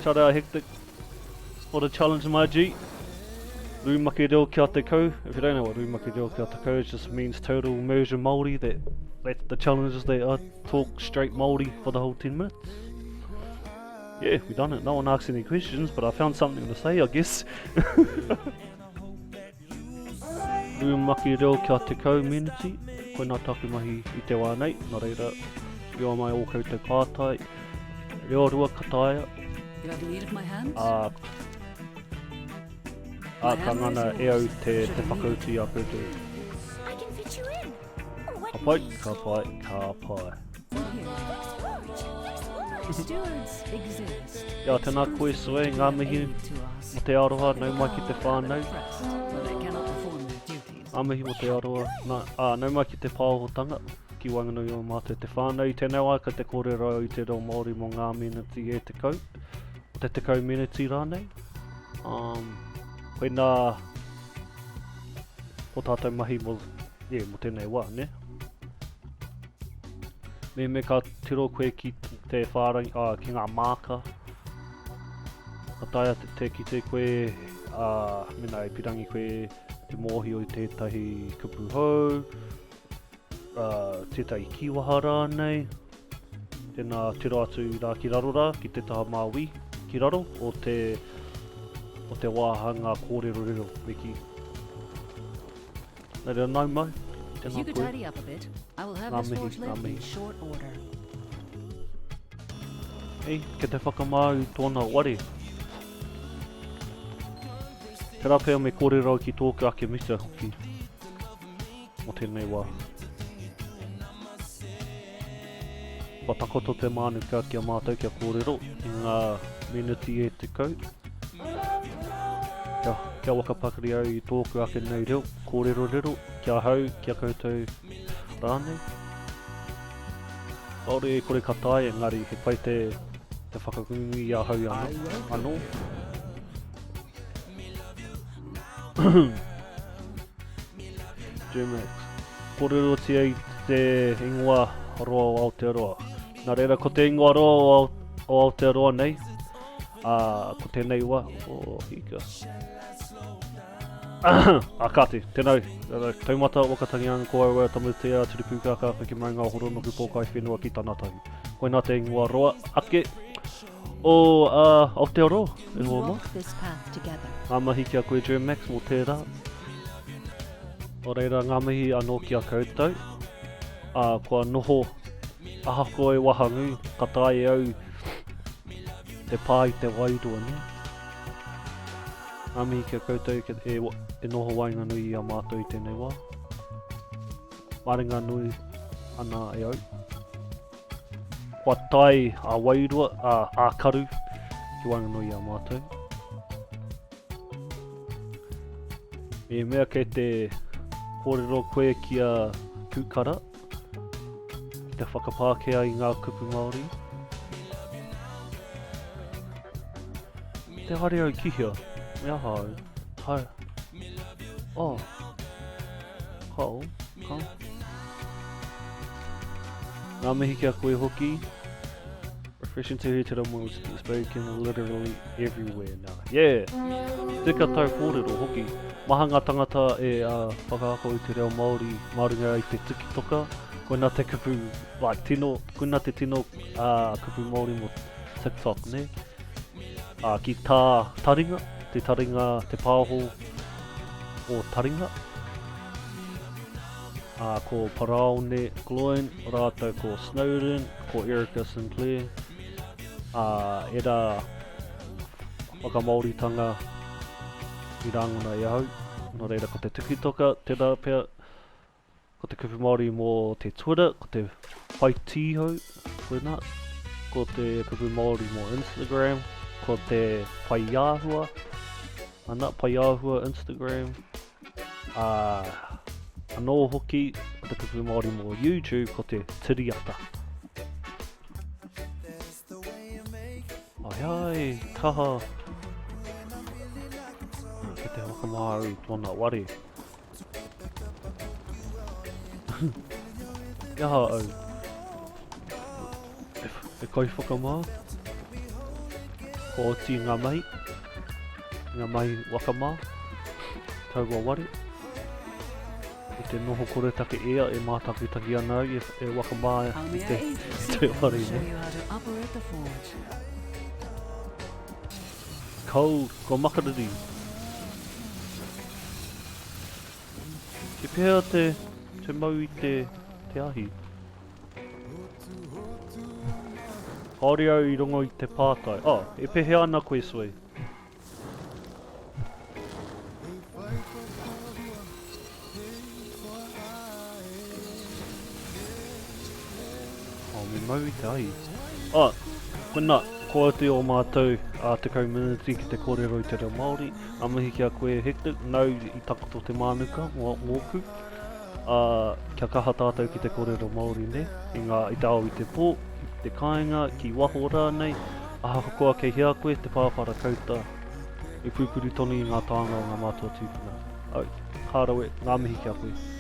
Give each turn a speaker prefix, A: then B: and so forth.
A: Shout out Hectic for the challenge my G. Rumaki reo kia tekau. If you don't know what rumaki reo kia tekau, it just means total immersion Māori. That, that the challenge is that I talk straight Māori for the whole 10 minutes. Yeah, we done it. No one asked any questions, but I found something to say, I guess. Rumaki reo kia 10 meneti, koinā tāku mahi i te wā nei, nā reira, reo mai ō koutou pātai, reo rua ka taea, ā, ā, ka ngana e au te, te whakautu i a koutou. Ka pai, ka pai, ka pai. Ia, tēnā koe Sue, ngā mihi mo te aroha, nau mai ki te whānau. Ngā mihi mo te aroha, na, ā, nau mai ki te pāohotanga, ki waenganui o mātou te whānau. I tēnei wā kei te kōrero au i te reo Māori mō ngā meneti e 10, o te 10 meneti rānei. Um, koinā ko tātou mahi mō, yeah, mō tēnei wā, ne? Mehemea ka tiro koe ki te whārangi, ā, ki ngā māka, ka taea te, te kite koe, ā, mēnā e pirangi koe te mōhio i tētahi kupu hou, ā, tētahi kīwaha rānei, tēnā tiro atu rā ki raro rā, ki te taha māui, ki raro o te, o te wāhanga kōrerorero, me kī. Nā reira, nau mai, tēnā koe. Ngā mihi, ngā mihi. Ei, kei te whakamā i tōna ware. Tērā pea me kōrero ki tōku ake mita hoki mō tēnei wā. Kua takoto te mānuka ki a mātou kia kōrero i ngā meneti e 10. Kia, kia whakapakari au i tōku ake nei reo, kōrerorero, ki ahau, ki a koutou rānei. Kāore e kore ka taea, engari he pai te, te whakangungu i ahau anō. Germax. Kōrerotia i te ingoa roa o Aotearoa. Nā reira, ko te ingoa roa o, o Aotearoa nei, ā, ko tēnei wa, o hika. Ā, kāti, tēnā, taumata, wakatangianga, ko au, Tamatea, Turipūkākā, Piki Maunga, Horonuku, Pōkai Whenua ki Tanatahi. Koinā te ingoa roa ake o uh, Aotearoa, e hoa mā. Ngā mahi ki a koe Germax mō tērā. Nō reira, ngā mihi anō ki a koutou. Ā, kua noho ahakoa e wahangū, ka taea e au te pā i te wairua, nē? Ngā mihi ki a koutou e, e noho waenganui i a mātou i tēnei wā. Maringanui ana e au. Kua tae a wairua, a, a karu ki waenganui i a mātou. Me mea kei te kōrero koe ki a Kūkara, ki te whakapākehā i ngā kupu Māori. Te haere au ki hea? Me aha au? Hai. Oh. Kao, kao. Ngā mihi ki a koe hoki. Refreshing to hear te reo Māori spoken literally everywhere now. Yeah! Tika tau kōrero hoki. Maha ngā tangata e uh, whakaako i te reo Māori mā runga i te tikitoka. Koina te kupu, like, tino, koina te tino uh, kupu Māori mō TikTok, ne? Uh, ki tā taringa, te taringa, te pāho o taringa. Ā, ko Paraone Gloyne rātou ko Snowden, ko Erica Sinclair, ā, ērā whakamāoritanga i rāngona i ahau. Nō reira, ko te tukitoka, tērā pea, ko te kupu Māori mō te Twitter, ko te whai tīhau, koinā, ko te kupu Māori mō Instagram, ko te paiāhua, ana, paiāhua Instagram, Ā, anō hoki, ko te kupu Māori mō YouTube, ko te tiriata. Ai ai, kaha. Kei te whakamā au i tōna ware. I aha au? E, e kai whakamā? Kua oti ngā mahi, ngā mahi waka mā, taua ware. I te noho koretake ea e mātakitaki ana au e waka mā i te, te ware nei. Cold, kua makariri. I pēhea te, te mau i te, te ahi? Kāore au i rongo i te pātai. Oh, e pēhea ana koe, Sui? Oh, me mau i te ahi. Oh, kona, ko atu o mātou a 10 miniti ki te kōrero i te reo Māori. A mihi ki a koe, Hector, nau i takoto te mānuka mō mōku. Ā, kia kaha tātou ki te kōrero Māori, nē? I ngā, i te ao i te pō, i te kāinga, ki waho rānei, ahakoa kei hea koe, te pāpara kauta, e pupuri tonu i ngā tānga o ngā mātua tūpuna. Au, ka rawe, ngā mihi ki a koe.